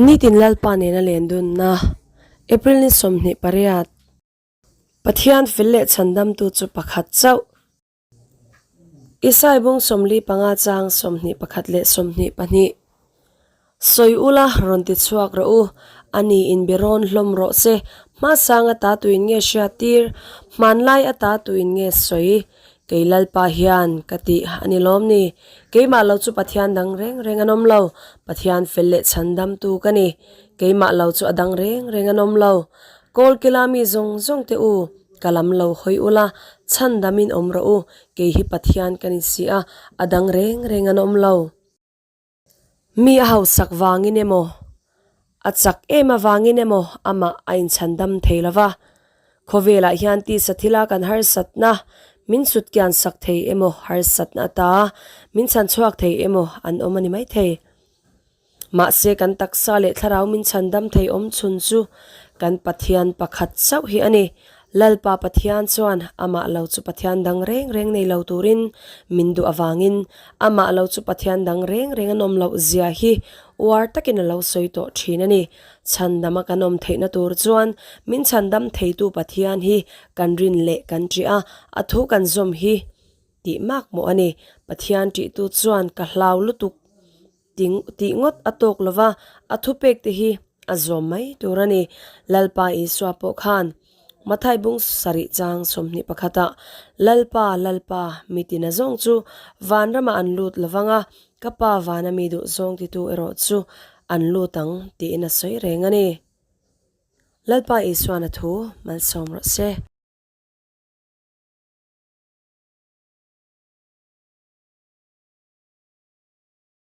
Nitin Lalpa nena len dunna, April ni 28, Pathian fel leh chhandamtu chu pakhat chauh. Isai bung 45 chang 21 leh 22. Sawi ula, rawn ti chhuak rawh u, a ni in be rawn hlawm rawh se, hmasang ata tuin nge hriattir, hmanlai ata tuin nge sawi, kei Lalpa hian ka tih a ni lawm ni, keimah lo chu Pathian dang reng reng an awm lo, Pathian fel leh chhandamtu ka ni, keimah lo chu a dang reng reng an awm lo, Kawlkila mi zawng zawng te u, ka lam lo hawi ula, chhandamin awm rawh u, kei hi Pathian ka ni si a, a dang reng reng an awm lo. Mi a hausak vangin emaw, a chak em avangin emaw amah a inchhandam thei lo va. Khawvelah hian tisa thila kan harsatna min sutkian sak thei emaw, harsatna ata min chhanchhuak thei emaw an awm a ni maithei. Mahse kan taksa leh thlarau min chhandam thei awm chhun chu kan Pathian pakhat chauh hi a ni. Lalpa Pathian chuan amah lo chu Pathian dang reng reng nei lo turin min duh avangin amah lo chu Pathian dang reng reng an awm loh zia hi uar takin a lo sawi tawh thin a ni. Chhandama kan awm theihna tur chuan min chhandam theitu Pathian hi kan rin leh kan ṭih a, a thu kan zawm hi tih mak mawh a ni. Pathian ṭihtu chuan ka hlau lutuk. Tih ngawt a tawk lo va, a thupek te hi a zawm mai tur a ni. Lalpa Isua pawh khan Mathai bung sarih chang 21 ah, Lalpa, Lalpa, mi tina zawng chu vanramah an lut lo vang a, ka Pa vana mi duh zawng titu erawh chu an lut ang, tiin a sawi reng a ni. Lalpa Isuan a thu malsawm rawh se.